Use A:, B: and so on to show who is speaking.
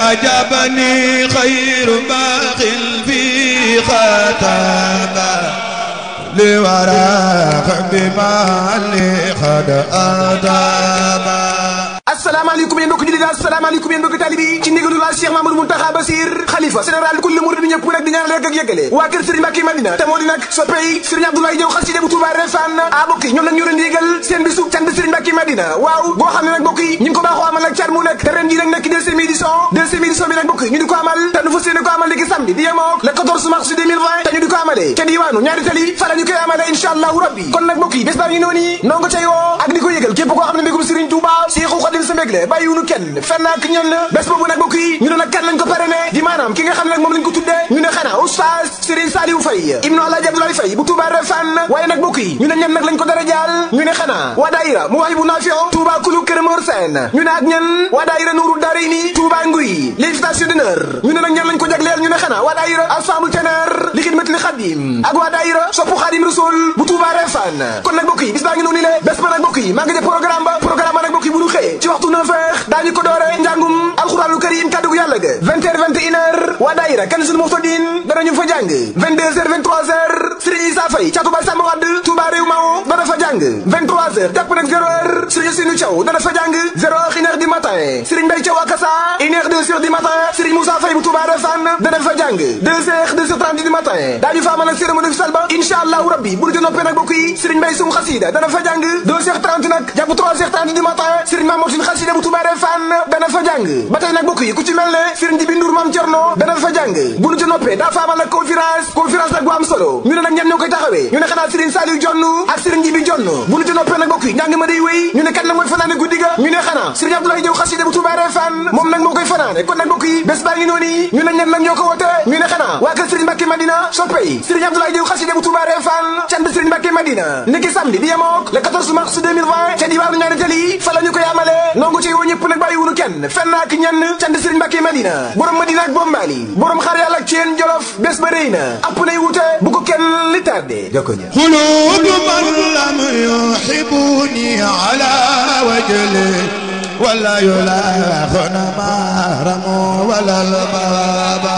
A: أعجبني خير باق في خطابة لوراق بما لي قد أدابا.
B: asalaamaaleykum yéen mbokki jullit asalaamaaleykum yéen mbokki taalibe yi ci ndigalu la Cheikh Mamadou Mountakha Bassir xalifa général kulli murid ñëpp nag di ñaanal ak yëggale waa kër Serigne Mbacké Madina te moo di nag soppe yi Serigne Abdoulaye Diaw xasida bu Touba Refane mbokk yi ñoom nag ñu leen ndigal seen bisu cant Serigne Mbacké Madina waaw boo xam ne nag mbokk yi ñu ngi ko baaxoo amal nag cat mu nekk te ren ji nag nekk deuxième édition bi nag mbokk yi ñu di ko amal te nu fas yéene ko amal léegi samedi di yemook le 14 mars 2020 te ñu di ko amalee te diwaanu ñaari tali fa la ñu koy amalee incha allahu rabbi kon nag mbokk yi bés baa ngi noonu noo nga cay woo ak di ko yëgal képp koo xam ne mbégum Serigne Touba Cheikhou Khadim sa mbég la bàyyiwunu kenn fenn ak ñenn bés boobu nag mbokk yi ñu ne nag kan lañ ko parrainé di maanaam ki nga xam ne nag moom lañ ko tuddee ñu ne xanaa oustaz Serigne Saliou Faye ibnu Alaaji Abdoulaye Faye bu Touba Refane waaye nag mbokk yi ñu ne ñen nag lañ ko dara jaal ñu ne xanaa waa daayira Mawahibou Nafi'ou Touba Kulu Kër Mor Sène ñu ne ak ñen waa daayira Nourou Darayni Touba Nguy l'invitation d'honneur ñu ne nag ñen lañ ko jagleel ñu ne xanaa waa daayira Ensemble Ténor li Xidmatil Xadim ak waa daayira Soppu Xadim Rasul bu Touba Refane kon nag mbokk yi bis baa ngi noonu le bés ba nag mbokk yi maa ngi def programme ba nag mbokk yi bu ñu xëyee ci waxtu 9h daañu ko doore njàngum alxuraanul karim kàddu yàlla ga 20h 21h waa daayira Kanzul Muhtadin danañu fa jàng 22h 23h Serigne Issa Faye ca Touba Samba Wade Touba Réew Mao dana fa jàng 23h jàpp nag 0h Serigne Sinu Thiaw dana fa jàng 0h 1h du matin Serigne Mbaye Thiaw Akassa 1h 2h du matin Serigne Moussa Faye bu Touba Refane dana fa jàng 2h 2h30 du matin daañu fa amal nag cérémonie officielle ba incha allahu rabbi bu ñu noppee nag bokk yi Serigne Mbaye Soum Xasida dana fa jàng 2h30 nag jàpp 3h30 du matin Serigne Mamadou Tine Xasida bu Touba Refane dana fa jàng ba tey nag bokk yi ku ci mel ne Serigne Jibi Ndour Mame Thierno dana fa jàng bu ñu ci noppee daa fa amal nag conférence nag bu am solo ñu ne nag ñen ñoo koy taxawee ñu ne xanaa Serigne Saliou Jonn ak Serigne Jibi Jonn bu ñu ci noppee nag bokk yi njàng ma day wéy ñu ne kat nag mooy fanaane guddi ga ñu ne xanaa Serigne Abdoulaye Diaw xasida bu Touba Refane moom nag moo koy fanaane kon nag bokk yi bés baa ngi noonu ñu ne ñen nag ñoo ko woote ñu ne xanaa waa kër Serigne Mbacké Madina soppe yi Serigne Abdoulaye Diaw xasida bu Touba Refane cant Serigne Mbacké Madina niki samedi di yemook le 14 mars 2020 ca diwaanu ñaari tali fa la ñu koy amalee nongu ci woo ñëpp nag bàyyiwunu kenn fenn ak ñenn cant Serigne Mbacké Madina borom Madina ak Bombali borom xar yàlla ak Ceen Jolof bés ba rëy na app nay wute bu ko kenn li tardé jokko ña
A: qulubu man lam yuhibbuni ala wajli wala yulakhuna ma ramu wala al baba